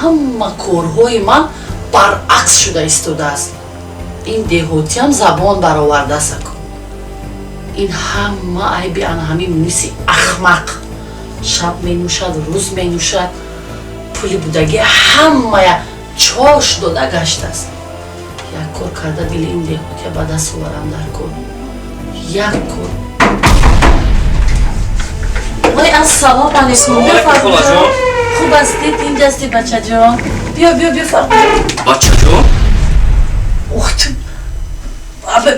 Ҳама корҳои ман баръакс шуда истодааст. Ин деҳотиам забон баровардааст. Ин ҳама айби ана ҳамин Муниси ахмақ. Шаб менӯшад, рӯз менӯшад, пули будагӣ ҳамая чош дода гаштааст. Як кор карда дили ин деҳотия ба даст оварам дар кор. Як кор. Вай, ассалому алайкум. Холаҷон. Хуб ҳастед? Инҷасти, бачаҷон? Биё, биё, биё, Фарҳуҷон. Бачаҷон? Ох, ту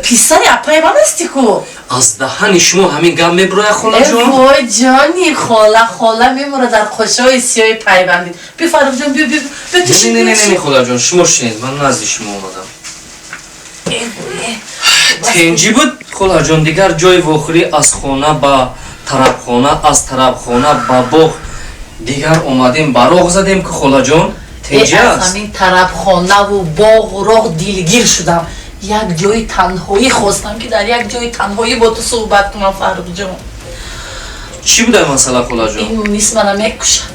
писари апаи ман ҳасти ку. Аз даҳани шумо ҳамин гап мебурояд, холаҷон? Вой, ҷони хола, хола мемура дар қошои сиёҳи пайвандид. Биё, Фаррухҷон, биё, биё, биё, ту. Не, не, не, не, холаҷон, шумо шинед, ман назди шумо омадам. Тенҷӣ буд, холаҷон? Дигар ҷои вохӯрӣ аз хона ба тарабхона, аз тарабхона ба боғ, дигар омадем, ба роғ задем ку, холаҷон. Тенҷӣ аз аст? Ҳамин тарабхонаву боғу роғ дилгир шудам. Як ҷои танҳоӣ хостам, ки дар як ҷои танҳоӣ бо ту суҳбат кунам, Фаррухҷон. Чӣ буда масъала, холаҷон? Ин Мунис мана мекушад,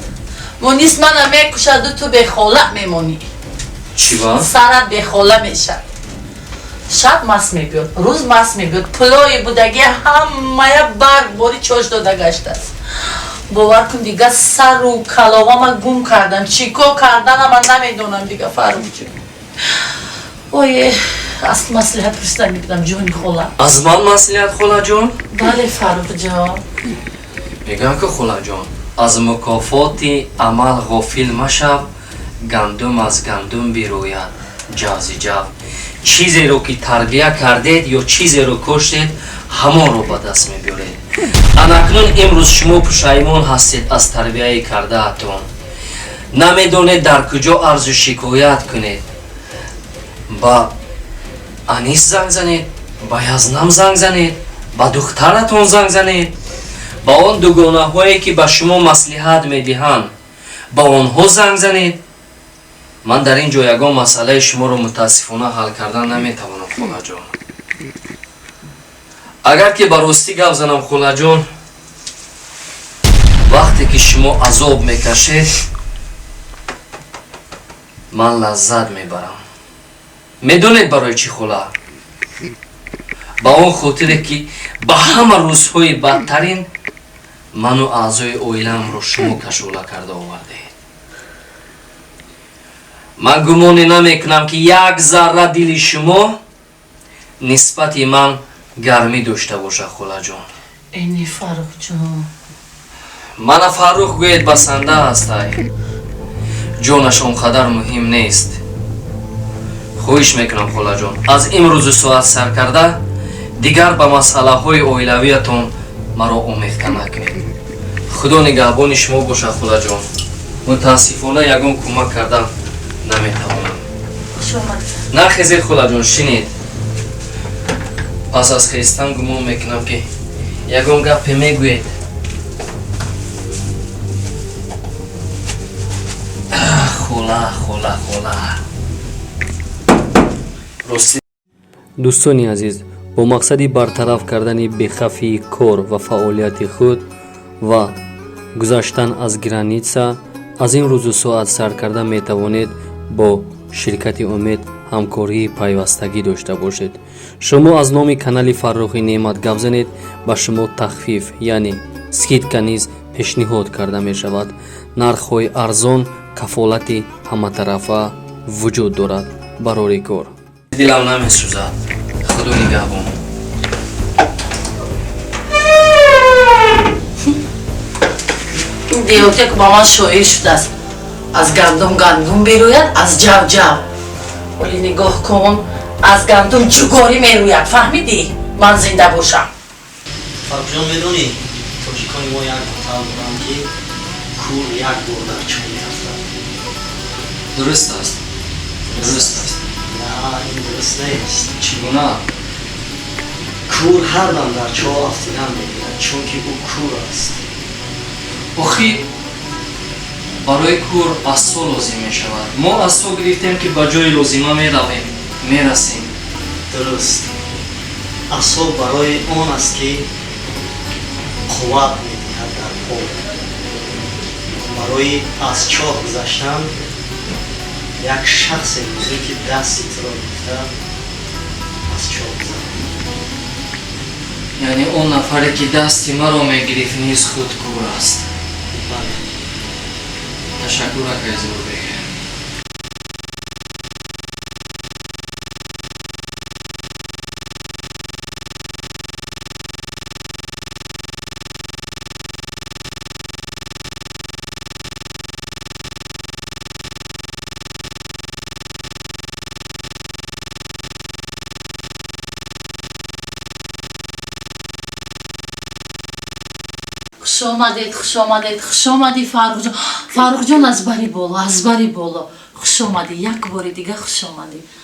Мунис мана мекушаду ту бехола мемонӣ. Чӣ ба? Сарат бехола мешад. Шаб маст мебиёд, рӯз маст мебиёд, пулои будагӣ ҳамая барг бори чош дода гаштааст. Бовар кун, дига сару каловама гум кардам, чӣ кор карданама намедонам дига, Фаррухҷон. Ое, аз маслиҳат пурсида мебудам, ҷони хола. Аз ман маслиҳат, холаҷон? Бале, Фаррухҷон. Мегӯям ки, холаҷон, аз мукофоти амал ғофил машав, гандум аз гандум бирӯяд, ҷавзи ҷав. Чизеро ки тарбия кардед ё чизеро коштед, ҳамонро ба даст мебиёред. Анакнун имрӯз шумо пушаймон ҳастед аз тарбияи кардаатон, намедонед дар куҷо арзу шикоят кунед. Ба Анис занг занед, ба Язнам занг занед, ба духтаратон занг занед, ба он дугонаҳое ки ба шумо маслиҳат медиҳанд, ба онҳо занг занед. Ман дар ин ҷо ягон масъалаи шуморо мутаассифона ҳал кардан наметавонам, холаҷон. Агар ки ба ростӣ гап занам, холаҷон, вақте ки шумо азоб мекашед, ман лаззат мебарам. Медонед барои чӣ, хола? Ба он хотире ки ба ҳама рӯзҳои бадтарин ману аъзои оилаамро шумо кашола карда овардед. Ман гумоне намекунам, ки як зарра дили шумо нисбати ман гармӣ дошта бошад, холаҷон. Эни, Фаррухҷон. Мана Фаррух гӯед басанда ҳастай, ҷонаш он қадар муҳим нест. Хоҳиш мекунам, холаҷон, аз имрӯзу соат сар карда дигар ба масъалаҳои оилавиятон маро омехта накунед. Худо нигаҳбони шумо бошад, холаҷон. Мутаассифона, ягон кӯмак кардан наметавонам. Хуш омадед. Нахезед, холаҷон, шинед. Пас аз хестан гумон мекунам, ки ягон гапе мегӯед. Хола, хола, хола, рости. Дӯстони азиз, бо мақсади бартараф кардани бехавфии кор ва фаъолияти худ ва гузаштан аз граница, аз ин рӯзу соат сар карда метавонед бо ширкати «Умед» ҳамкории пайвастагӣ дошта бошед. Шумо аз номи канали Фаррухи Неъмат гап занед, ба шумо тахфиф, яъне скидка низ пешниҳод карда мешавад. Нархҳои арзон, кафолати ҳаматарафа вуҷуд дорад. Барори кор. Дилам намесӯзад. Худо нигаҳбон. Ин деҳотия ки ба ман шоир шудааст: аз гандум гандум берӯяд, аз ҷав ҷав. Оли нигоҳ кун, аз гандум ҷугорӣ мерӯяд. Фаҳмидӣ? Ман зинда бошам. Фаррухҷон, медонӣ, тоҷикони мо як матал доранд, ки кур як бор дар чоҳ меафтад. Дуруст аст, дуруст аст. На, ин дуруст нест. Чӣ гуна? Кур ҳар дам дар чоҳ афтидан мегирад, чунки ӯ кур аст. Охи, барои кур асо лозим мешавад. Мо асо гирифтем, ки ба ҷои лозима меравем, мерасем. Дуруст, асо барои он аст, ки қувват медиҳад дар по барои аз чоҳ гузаштан. Як шахсе лозим, ки дасти туро гирифта аз чоҳ гузарад. Яъне он нафаре, ки дасти маро мегирифт, низ худ кӯр аст? Бале. Ташаккур, акай Зурбек. Хуш омадед, хуш омадед, хуш омадӣ, Фаррухҷон. Фаррухҷон, аз бари боло, аз бари боло хуш омадӣ. Як бори дига хуш омадӣ.